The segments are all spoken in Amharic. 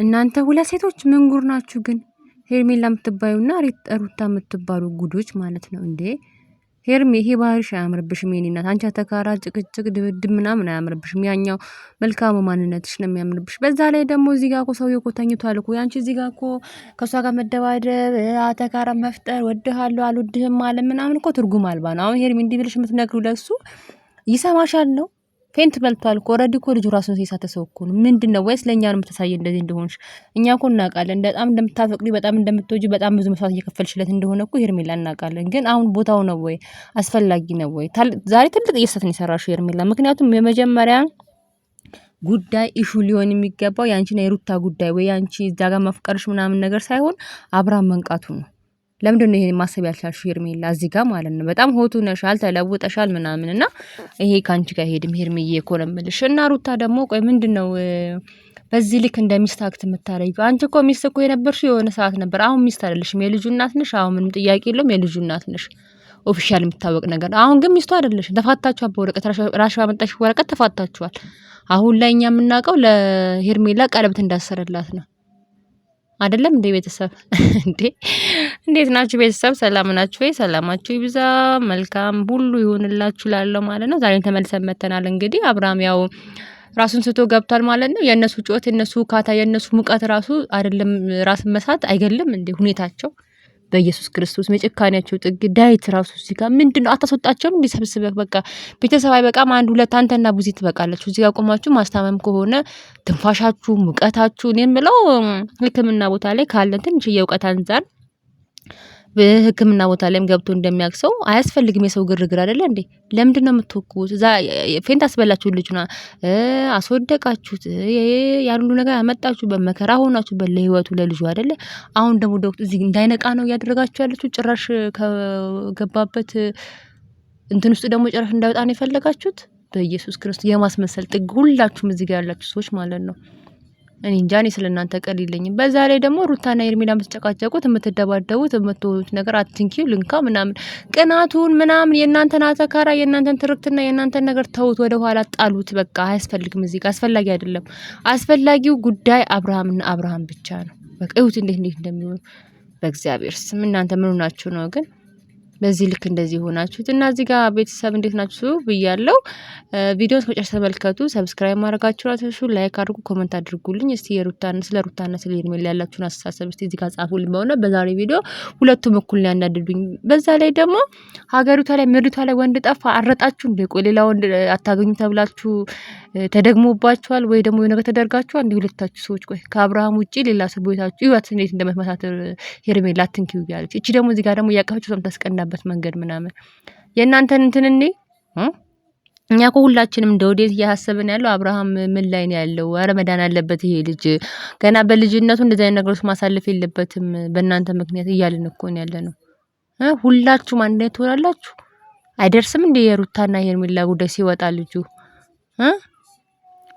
እናንተ ሁለት ሴቶች ምን ጉር ናችሁ ግን? ሄርሜላ የምትባዩና ሩታ የምትባሉ ጉዶች ማለት ነው እንዴ! ሄርሜ ይሄ ባህሪሽ አያምርብሽም። የኔ እናት አንቺ አተካራ፣ ጭቅጭቅ፣ ድብድብ ምናምን አያምርብሽም። ያኛው መልካሙ ማንነትሽ ነው የሚያምርብሽ። በዛ ላይ ደግሞ እዚህ ጋር እኮ ሰውዬው እኮ ተኝቷል እኮ። ያንቺ እዚህ ጋር እኮ ከእሷ ጋር መደባደብ፣ አተካራ መፍጠር፣ ወድሃለሁ አልወድህም አለ ምናምን እኮ ትርጉም አልባ ነው። አሁን ሄርሜ እንዲህ ብለሽ የምትነግሪው ለሱ ይሰማሻል ነው? faint በልቷል እኮ already እኮ ልጁ ራሱን የሳተ ሰው እኮ ነው። ምንድን ነው ወይስ ለእኛ ነው የምታሳየ እንደዚህ እንደሆንሽ? እኛ እኮ እናውቃለን፣ በጣም እንደምታፈቅሪ፣ በጣም እንደምትወጂ፣ በጣም ብዙ መስዋዕት እየከፈልሽለት እንደሆነ እኮ ሄርሜላ እናውቃለን። ግን አሁን ቦታው ነው ወይ አስፈላጊ ነው ወይ? ዛሬ ትልቅ ስህተት ነው የሰራሽው ሄርሜላ። ምክንያቱም የመጀመሪያ ጉዳይ issue ሊሆን የሚገባው የአንቺና የሩታ ጉዳይ ወይ አንቺ እዛ ጋር መፍቀርሽ ምናምን ነገር ሳይሆን አብርሃም መንቃቱ ነው። ለምንድን ነው ይሄን ማሰብ ያልቻልሽው ሄርሜላ? እዚህ ጋር ማለት ነው በጣም ሆቱ ነሻል፣ ተለውጠሻል ምናምን እና ይሄ ካንቺ ጋር ሄድም ሄርሜዬ እኮ ነው የምልሽ። እና ሩታ ደግሞ ቆይ ምንድን ነው በዚህ ልክ እንደ ሚስት act የምታረጊው? አንቺ እኮ ሚስት እኮ የነበርሽው የሆነ ሰዓት ነበር። አሁን ሚስት አይደለሽም፣ የልጁ እናት ነሽ። አሁን ምንም ጥያቄ የለውም፣ የልጁ እናት ነሽ። official የሚታወቅ ነገር። አሁን ግን ሚስቱ አይደለሽም። ተፋታችኋል፣ በወረቀት ራሽ ባመጣሽ ወረቀት ተፋታችኋል። አሁን ላይ እኛ የምናውቀው ለሄርሜላ ቀለበት እንዳሰረላት ነው። አይደለም እንዴ ቤተሰብ? እንዴ እንዴት ናችሁ ቤተሰብ? ሰላም ናችሁ ወይ? ሰላማችሁ ይብዛ፣ መልካም ሁሉ ይሁንላችሁ ላለው ማለት ነው። ዛሬም ተመልሰን መተናል። እንግዲህ አብርሃም ያው ራሱን ስቶ ገብቷል ማለት ነው። የእነሱ ጩኸት፣ የእነሱ ካታ፣ የእነሱ ሙቀት ራሱ አይደለም ራስን መሳት አይገልም እንዴ ሁኔታቸው በኢየሱስ ክርስቶስ የጭካኔያቸው ጥግ። ዳዊት ራሱ እዚህ ጋር ምንድን ነው አታስወጣቸውም? እንዲህ ሰብስበህ በቃ ቤተሰብ አይበቃም? አንድ ሁለት አንተና ቡዚ ትበቃላችሁ። እዚህ ጋር ቆማችሁ ማስታመም ከሆነ ትንፋሻችሁ፣ ሙቀታችሁ እኔ የምለው ሕክምና ቦታ ላይ ካለን ትንሽ የእውቀት አንጻር በህክምና ቦታ ላይም ገብቶ እንደሚያውቅ ሰው አያስፈልግም የሰው ግርግር አይደለ እንዴ? ለምንድን ነው የምትወኩት? እዛ faint አስበላችሁ፣ ልጁና አስወደቃችሁት፣ ያን ሁሉ ነገር ያመጣችሁ በመከራ ሆናችሁ ለህይወቱ ለልጁ አይደለ? አሁን ደግሞ ዶክተር እዚህ እንዳይነቃ ነው እያደረጋችሁ ያለችሁ። ጭራሽ ከገባበት እንትን ውስጥ ደግሞ ጭራሽ እንዳይወጣ ነው የፈለጋችሁት። በኢየሱስ ክርስቶስ የማስመሰል ጥግ ሁላችሁም እዚህ ጋር ያላችሁ ሰዎች ማለት ነው። እኔ እንጃ እኔ ስለ እናንተ ቀል የለኝም። በዛ ላይ ደግሞ ሩታና ሄርሜላ የምትጨቃጨቁት የምትደባደቡት የምትሆኑት ነገር አትንኪው ልንካ ምናምን ቅናቱን ምናምን የእናንተን አተካራ የእናንተን ትርክትና የእናንተን ነገር ተውት፣ ወደ ኋላ ጣሉት። በቃ አያስፈልግም። እዚህ ጋር አስፈላጊ አይደለም። አስፈላጊው ጉዳይ አብርሃምና አብርሃም ብቻ ነው። በቃ እዩት እንዴት እንዴት እንደሚሆኑ በእግዚአብሔር ስም እናንተ ምን ሆናችሁ ነው ግን በዚህ ልክ እንደዚህ ሆናችሁት? እና እዚህ ጋር ቤተሰብ እንዴት ናችሁ ብያለው። ቪዲዮ እስከ መጨረሻ ተመልከቱ። subscribe ማድረጋችሁን አትርሱ። like አድርጉ፣ comment አድርጉልኝ። እስቲ የሩታን ስለ ሩታና ስለ ሄርሜላ ያላችሁን አስተሳሰብ እስቲ እዚህ ጋር ጻፉልኝ። በሆነ በዛሬ ቪዲዮ ሁለቱም እኩል ነው ያናደዱኝ። በዛ ላይ ደግሞ ሀገሪቷ ላይ ምድሪቷ ላይ ወንድ ጠፋ አረጣችሁ እንዴ? ቆይ ሌላ ወንድ አታገኙ ተብላችሁ ተደግሞባችኋል ወይ ደግሞ የሆነ ነገር ተደርጋችኋል? እንዲ ሁለታችሁ ሰዎች ቆይ ከአብርሃም ውጪ ሌላ ሰው ቦታችሁ ይዋት እንዴት እንደመትመታት ሄርሜላ አትንኪው እያለች እቺ ደግሞ እዚህ ጋር ደግሞ እያቀፈችው የምታስቀናበት መንገድ ምናምን የእናንተን እንትን እኔ እኛ እኮ ሁላችንም እንደ ወዴት እያሳሰብን ያለው አብርሃም ምን ላይ ነው ያለው? ኧረ መዳን አለበት ይሄ ልጅ ገና በልጅነቱ እንደዚህ አይነት ነገሮች ማሳለፍ የለበትም በእናንተ ምክንያት እያልን እኮ ነው ያለ ነው። ሁላችሁም አንድ ላይ ትሆናላችሁ። አይደርስም እንደ የሩታና የሄርሜላ ጉዳይ ሲወጣ ልጁ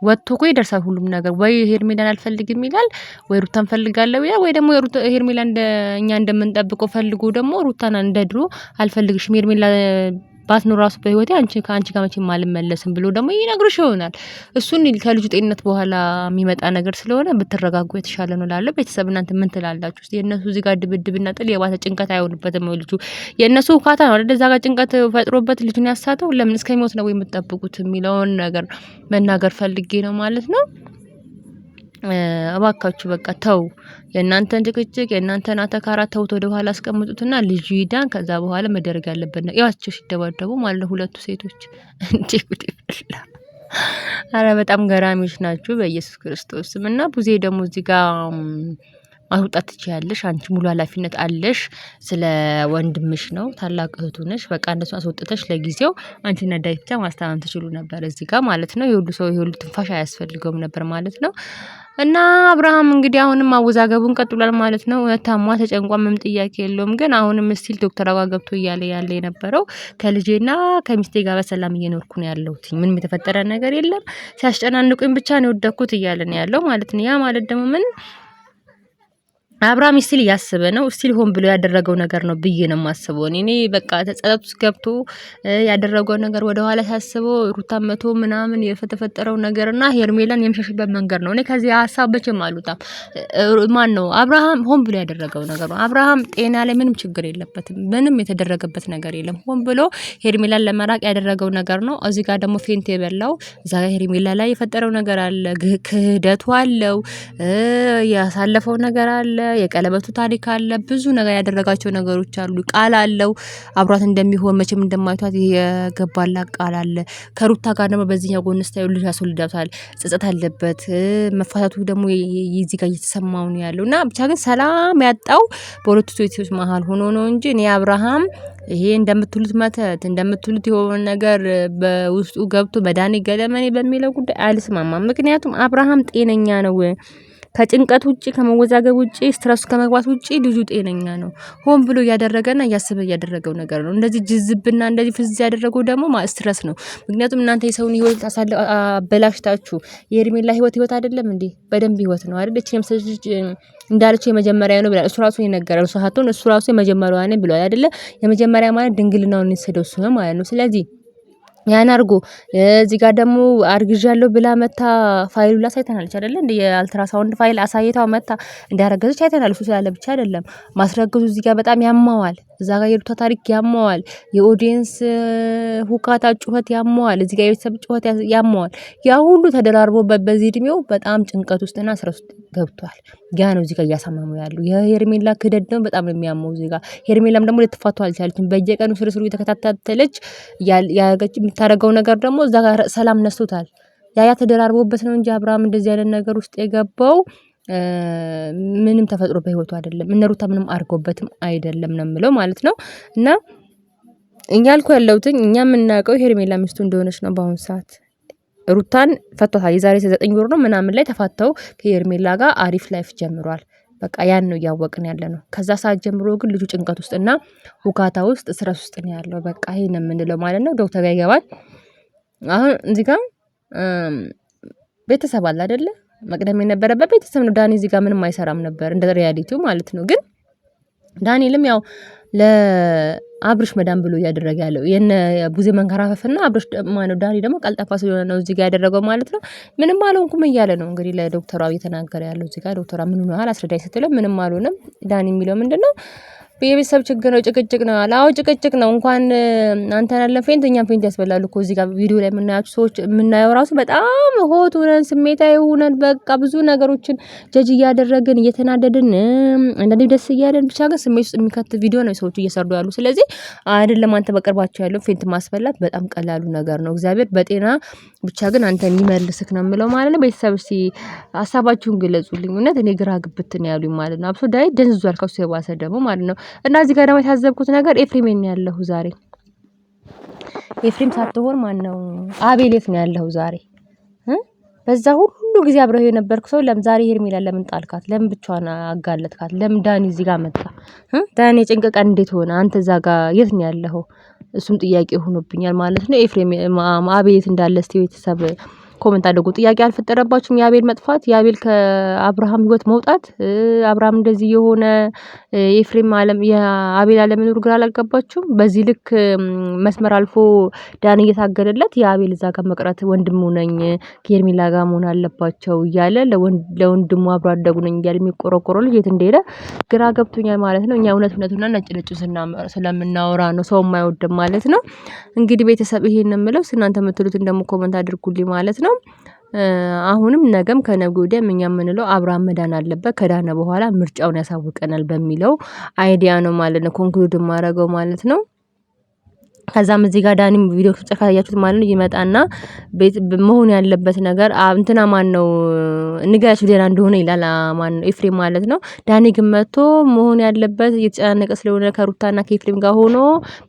ወጥቶ እኮ ይደርሳል ሁሉም ነገር። ወይ ሄርሜላን አልፈልግም ይላል፣ ወይ ሩታን ፈልጋለሁ ይላል፣ ወይ ደግሞ ሄርሜላ እንደ እኛ እንደምንጠብቀው ፈልጎ ደግሞ ሩታን እንደ ድሮ አልፈልግሽም ሄርሜላ ባትኖር ራሱ በህይወቴ አንቺ ከአንቺ ጋር መቼም አልመለስም ብሎ ደግሞ ይነግርሽ ይሆናል። እሱን ከልጁ ጤንነት በኋላ የሚመጣ ነገር ስለሆነ ብትረጋጉ የተሻለ ነው እላለሁ። ቤተሰብ እናንተ ምን ትላላችሁ? የእነሱ እዚህ ጋር ድብድብና ጥል የባሰ ጭንቀት አይሆንበትም ልጁ። የእነሱ ውካታ ነው አይደል? እዛ ጋር ጭንቀት ፈጥሮበት ልጁን ያሳተው። ለምን እስከሚሞት ነው የምትጠብቁት የሚለውን ነገር መናገር ፈልጌ ነው ማለት ነው። እባካችሁ በቃ ተው፣ የእናንተን ጭቅጭቅ የእናንተን አተካራ ተውት፣ ወደ ኋላ አስቀምጡትና ልጁ ይዳን። ከዛ በኋላ መደረግ ያለበት ነው። ያቸው ሲደባደቡ ማለት ነው ሁለቱ ሴቶች። እንዴ ጉድ ይፈላ! አረ በጣም ገራሚዎች ናችሁ በኢየሱስ ክርስቶስ ስም። እና ቡዜ ደግሞ እዚህ ጋር ማስወጣት ትችያለሽ። አንቺ ሙሉ ኃላፊነት አለሽ። ስለ ወንድምሽ ነው፣ ታላቅ እህቱ ነሽ። በቃ እነሱ አስወጥተሽ ለጊዜው አንቺና ዳዊት ብቻ ማስታመም ትችሉ ነበር እዚህ ጋር ማለት ነው። የሁሉ ሰው የሁሉ ትንፋሽ አያስፈልገውም ነበር ማለት ነው። እና አብርሃም እንግዲህ አሁንም አወዛገቡን ቀጥሏል ማለት ነው። ታሟ ተጨንቋ ምንም ጥያቄ የለውም። ግን አሁንም still ዶክተር አዋ ገብቶ እያለ ያለ የነበረው ከልጄና ከሚስቴ ጋር በሰላም እየኖርኩ ነው ያለሁት፣ ምንም የተፈጠረ ነገር የለም፣ ሲያስጨናንቁኝ ብቻ ነው የወደኩት እያለ ነው ያለው ማለት ነው። ያ ማለት ደግሞ ምን አብርሃም still እያሰበ ነው። Still ሆን ብሎ ያደረገው ነገር ነው ብዬ ነው የማስበው። እኔ በቃ ተጸጸት ውስጥ ገብቶ ያደረገው ነገር ወደ ኋላ ሳስበው ሩታ መቶ ምናምን የተፈጠረው ነገርና ሄርሜላን የሚሸሽበት መንገድ ነው። እኔ ከዚህ ሀሳብ መቼም አልወጣም። ማን ነው አብርሃም ሆን ብሎ ያደረገው ነገር ነው። አብርሃም ጤና ላይ ምንም ችግር የለበትም። ምንም የተደረገበት ነገር የለም። ሆን ብሎ ሄርሜላን ለመራቅ ያደረገው ነገር ነው። እዚህ ጋር ደግሞ faint የበላው እዛ ጋር ሄርሜላ ላይ የፈጠረው ነገር አለ፣ ክህደቱ አለው፣ ያሳለፈው ነገር አለ፣ የቀለበቱ ታሪክ አለ፣ ብዙ ነገር ያደረጋቸው ነገሮች አሉ። ቃል አለው አብሯት እንደሚሆን መቼም እንደማይቷት የገባላት ቃል አለ። ከሩታ ጋር ደግሞ በዚህኛው ጎን ስታዩ ልጅ ያስወልዳታል፣ ጸጸት አለበት። መፋታቱ ደግሞ እዚህ ጋር እየተሰማው ነው ያለው እና ብቻ ግን ሰላም ያጣው በሁለቱ ሴቶች መሀል ሆኖ ነው እንጂ እኔ አብርሃም ይሄ እንደምትሉት መተት እንደምትሉት የሆነ ነገር በውስጡ ገብቶ በዳኒ ገለመኔ በሚለው ጉዳይ አልስማማም። ምክንያቱም አብርሃም ጤነኛ ነው። ከጭንቀት ውጪ ከመወዛገብ ውጪ stress ኡ ከመግባት ውጪ ልጁ ጤነኛ ነው። ሆን ብሎ እያደረገና እያሰበ እያደረገው ነገር ነው። እንደዚህ ጅዝብና እንደዚህ ፍዝ ያደረገው ደግሞ stress ነው። ምክንያቱም እናንተ የሰውን ህይወት አበላሽታችሁ የሄርሜላ ህይወት ህይወት አይደለም እንዴ? በደንብ ህይወት ነው አይደል? እቺ ልጅ እንዳለችው የመጀመሪያ ነው ብሏል። እሱ ራሱ የነገረን እሱ ሀቶን እሱ ራሱ የመጀመሪያዋ ነኝ ብሏል አይደለ? የመጀመሪያ ማለት ድንግልናውን የወሰደው እሱ ነው ማለት ነው። ስለዚህ ያን አርጎ እዚህ ጋር ደግሞ አርግዣለሁ ብላ መታ ፋይሉ ላይ አሳይተናለች አይደለ እንደ የአልትራሳውንድ ፋይል አሳይታው መታ እንዳረገዘች አይተናል። እሱ ስላለ ብቻ አይደለም ማስረገዙ እዚህ ጋር በጣም ያማዋል። እዛ ጋር የሩታ ታሪክ ያማዋል። የ audience ሁካታ ጩኸት ያማዋል። እዚህ ጋር የቤተሰብ ጩኸት ያማዋል። ያ ሁሉ ተደራርቦበት በዚህ እድሜው በጣም ጭንቀት ውስጥና ስራ ውስጥ ገብቷል። ያ ነው እዚህ ጋር እያሳመመው ያሉ የሄርሜላ ክህደት ደግሞ በጣም ነው የሚያመው እዚህ ጋር። ሄርሜላም ደግሞ ልትፋቱ አልቻለችም። በየቀኑ ስርስሩ እየተከታተለች የምታደርገው ነገር ደግሞ እዛ ጋር ሰላም ነስቶታል። ያ ተደራርቦበት ነው እንጂ አብርሃም እንደዚህ አይነት ነገር ውስጥ የገባው ምንም ተፈጥሮ በህይወቱ አይደለም። እነ ሩታ ምንም አድርገውበትም አይደለም ነው የምለው ማለት ነው። እና እኛ ያልኩ ያለሁትኝ እኛ የምናውቀው ሄርሜላ ሚስቱ እንደሆነች ነው በአሁኑ ሰዓት። ሩታን ፈቷታል። የዛሬ 9 ወር ነው ምናምን ላይ ተፋተው ከሄርሜላ ጋር አሪፍ life ጀምሯል። በቃ ያን ነው እያወቅን ያለ ነው። ከዛ ሰዓት ጀምሮ ግን ልጁ ጭንቀት ውስጥና ሁካታ ውስጥ stress ውስጥ ነው ያለው። በቃ ይሄ ነው የምንለው ማለት ነው። ዶክተር ጋር ይገባል። አሁን እዚህ ጋር ቤተሰብ አለ አይደለ? መቅደም የነበረበት ቤተሰብ ነው። ዳኒ እዚህ ጋር ምንም አይሰራም ነበር እንደ reality ው ማለት ነው። ግን ዳንኤልም ያው ለአብርሽ መዳን ብሎ እያደረገ ያለው የነ ቡዜ መንከራፈፍና አብርሽ ማነው ዳኒ ደግሞ ቀልጠፋ ስለሆነ ነው እዚህ ጋር ያደረገው ማለት ነው። ምንም አልሆንኩም እያለ ነው እንግዲህ ለዶክተሯ እየተናገረ ያለው እዚህ ጋር። ዶክተሯ ምን ሆነሃል አስረዳኝ ስትለው ምንም አልሆነም። ዳኒ የሚለው ምንድነው? የቤተሰብ ችግር ነው፣ ጭቅጭቅ ነው አለ። አዎ ጭቅጭቅ ነው። እንኳን አንተን ያለን faint እኛም faint ያስበላሉ እኮ እዚህ ጋር ቪዲዮ ላይ የምናያቸው ሰዎች የምናየው ራሱ በጣም hot ሆነን ስሜታዊ ሆነን በቃ ብዙ ነገሮችን ጀጅ እያደረግን እየተናደድን፣ አንዳንዴ ደስ እያለን ብቻ ግን ስሜት ውስጥ የሚከት ቪዲዮ ነው ሰዎች እየሰሩ ያሉ። ስለዚህ አይደለም አንተ በቅርባቸው ያለው faint ማስበላት በጣም ቀላሉ ነገር ነው። እግዚአብሔር በጤና ብቻ ግን አንተ የሚመልስክ ነው የምለው ማለት ነው። ቤተሰብ እስቲ ሀሳባችሁን ግለጹልኝ። እውነት እኔ ግራ ግብት ነው ያሉኝ ማለት ነው። አብሶ ዳዊት ደንዝዟል ከሱ የባሰ ደግሞ ማለት ነው። እና እዚህ ጋር ደግሞ የታዘብኩት ነገር ኤፍሬም ነው ያለሁ ዛሬ። ኤፍሬም ሳትሆን ማን ነው አቤል የት ነው ያለሁ ዛሬ? በዛ ሁሉ ጊዜ አብረው የነበርክ ሰው ለምን ዛሬ ሄርሜላን ለምን ጣልካት? ለምን ብቻዋን አጋለጥካት? ለምን ዳኒ እዚህ ጋር መጣ? ዳኒ የጭንቅ ቀን እንዴት ሆነ? አንተ እዛ ጋር የት ነው ያለኸው? እሱም ጥያቄ ሆኖብኛል ማለት ነው። ኤፍሬም አቤል የት እንዳለ እስቲ ቤተሰብ comment አድርጉ። ጥያቄ አልፈጠረባችሁም? የአቤል መጥፋት፣ የአቤል ከአብርሃም ህይወት መውጣት፣ አብርሃም እንደዚህ የሆነ ኤፍሬም አለም የአቤል አለመኖር ግራ አላጋባችሁም? በዚህ ልክ መስመር አልፎ ዳን እየታገለለት የአቤል እዛ ጋር መቅረት ወንድሙ ነኝ ከሄርሜላ ጋር መሆን አለባቸው እያለ ለወንድሙ አብሮ አደጉ ነኝ እያለ የሚቆረቆረው ልጅ የት እንደሄደ ግራ ገብቶኛል ማለት ነው። እኛ እውነት እውነቱና ነጭ ነጭ ስለምናወራ ነው ሰው የማይወድም ማለት ነው። እንግዲህ ቤተሰብ ይሄን የምለው እናንተ የምትሉትን ደግሞ comment አድርጉልኝ ማለት ነው። አሁንም ነገም ከነገ ወዲያም እኛ የምንለው አብርሃም መዳን አለበት፣ ከዳነ በኋላ ምርጫውን ያሳውቀናል በሚለው idea ነው ማለት ነው conclude የማደርገው ማለት ነው። ከዛም እዚህ ጋር ዳኒም ቪዲዮ ካያችሁት ማለት ነው ይመጣና ቤት መሆን ያለበት ነገር እንትና ማን ነው ንገራችሁ ደህና እንደሆነ ይላል። ማን ነው ኤፍሬም ማለት ነው። ዳኒ ግን መጥቶ መሆን ያለበት እየተጨናነቀ ስለሆነ ከሩታና ከኤፍሬም ጋር ሆኖ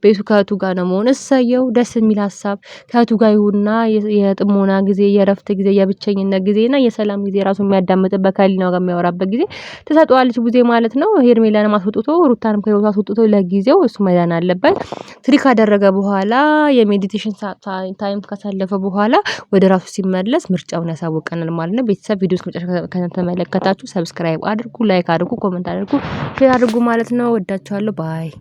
ቤቱ ከእህቱ ጋር ነው መሆን። እሰየው ደስ የሚል ሀሳብ። ከእህቱ ጋር ይሁንና የጥሞና ጊዜ፣ የእረፍት ጊዜ፣ የብቸኝነት ጊዜና የሰላም ጊዜ ራሱ የሚያዳምጥበት ከህሊናው ጋር የሚያወራበት ጊዜ ትሰጠዋለች ቡዜ ማለት ነው። ሄርሜላንም አስወጥቶ ሩታንም ከህይወቱ አስወጥቶ ለጊዜው እሱ መዳን አለበት። trick አደረገ ካረገ በኋላ የ meditation time ካሳለፈ በኋላ ወደ ራሱ ሲመለስ ምርጫውን ያሳውቀናል ማለት ነው። ቤተሰብ ቪዲዮ እስከመጨረሻ ከተመለከታችሁ subscribe አድርጉ፣ like አድርጉ፣ comment አድርጉ፣ share አድርጉ ማለት ነው። ወዳችኋለሁ። Bye።